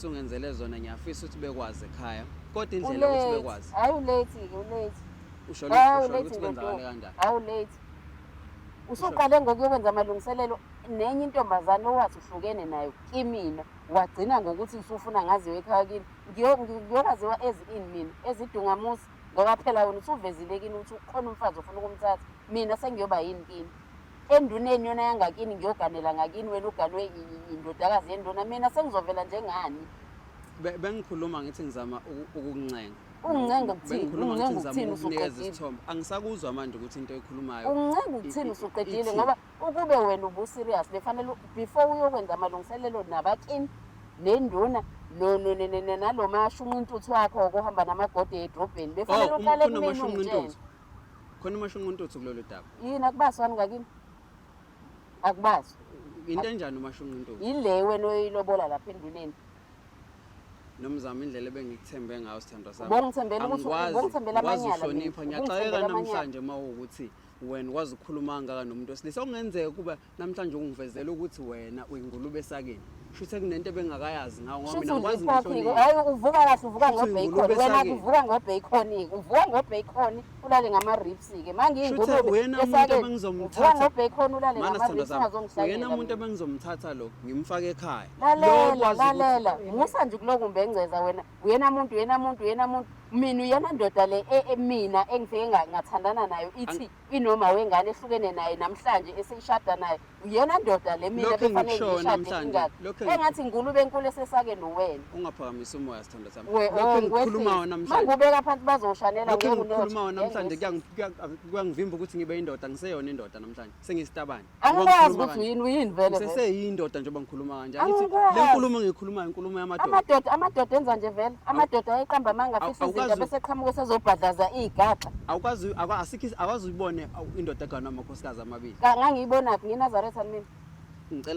osungenzele zona, ngiyafisa ukuthi bekwazi ekhaya, kodwa indlela yokuthi Ulate. bekwazi. Hayi, ulate-ke, ulate. Usho Hayi, usho ulate ukuthi kwenzakale ndoda. kanjani? Hayi, ulate. Usuqale ngokuyokwenza amalungiselelo nenye intombazane owathi uhlukene nayo kimina, wagcina ngokuthi usufuna ngaziwe ekhaya kini. Ngiyokwaziwa as in mina ezidungamuzi, ngoba phela wena usuvezile kini ukuthi ukhona umfazi ofuna ukumthatha. Mina sengiyoba yini kini? Enduneni yona yangakini, ngiyoganela ngakini, wena uganwe indodakazi yenduna, mina sengizovela njengani? Bengikhuluma ngithi ngizama ukukuncenga. Ungincenga ukuthini? Bengikhuluma ngithi Ungincenga ngizama ukuthini ukukunikeza usuqedile? isithombe. Angisakuzwa manje ukuthi into oyikhulumayo Ungincenga ukuthini usuqedile? ithini. Ngoba ukube wena ubu-serious, befanele before uyokwenza amalungiselelo nabakini nenduna nalo mashunqintuthu wakho okuhamba namagode edrobheni, befanele Oh, uqale khona kumina amashunqintuthu. ungitshele. Khona umashunqintuthu kulolu daba. Yini, akubaswani ngakini? Akubaswa. Into enjani umashunqintuthu? Yile wena oyilobola lapha enduneni. Nomzamo, indlela ebengikuthembe ngayo, sithandwa sami. Ubongithembela ukuthi ubongithembela Angikwazi amanyala mina. uhlonipha, ngiyaxakeka Ubungithembela amanyala. namhlanje uma kuwukuthi wena ukwazi ukukhuluma kangaka nomuntu wesilisa. Okungenzeka kuba namhlanje ungivezela ukuthi wena uyingulube esakeni. Shuthi kunento ebengakayazi ngawo, ngoba Shuthi mina ngikwazi udla ipork. ngihloniphe. Hayi, uvuka kahle, uvuka Shuthi ngobacon. uyingulube Wena esakeni. uvuka ngobacon, uvuka ngobacon, ulale ngama-ribs-ke. Ma Shuthi ngiyingulube uyena umuntu esakeni, uvuka ebengizomthatha. ngobacon, ulale Mana, sithandwa ngama-ribs, sami, uyena ungazongihlanyela umuntu mina. ebengizomthatha lo, ngimfake ekhaya. Lo Lalela, okwazi ukuthi lalela, musa nje ukuloku umbengceza wena. Uyena muntu, uyena muntu, uyena muntu. Mina uyena ndoda le mina engifike ngathandana nayo, ithi inoma wengane ehlukene naye, namhlanje eseyishada naye. Uyena ndoda le mina Lokhu befanele engikushoyo ngishade namhlanje, ingane. Engathi ingulube enkulu esesakeni uwena. Ungaphakamisi umoya, sithandwa sami. Oh, Lokhu engikhulumayo ngiwehlise. namhlanje. Mangubeka phansi bazoshanela. Lokhu Ngeke engikhulumayo unothe. namhlanje kuyangivimba ukuthi ngibe indoda. Ngiseyona indoda namhlanje. Sengiyisitabane. Angikwazi Ngoba ngikhuluma ukuthi kanje. uyini, uyini vele vele. Ngiseseyindoda njengoba ngikhuluma kanje. Angithi Angikwazi. le nkulumo engiyikhulumayo inkulumo yamadoda. Amadoda enza nje vele. Amadoda ayeqamba amanga, afihla izinto, bese eqhamuka esezobhadlaza iy'gaxa. Awukwazi asikho, awazi uyibone indoda eganwa amakhosikazi amabili. Ngangiyibonaphi? NgiNazaretha mina. Ngicela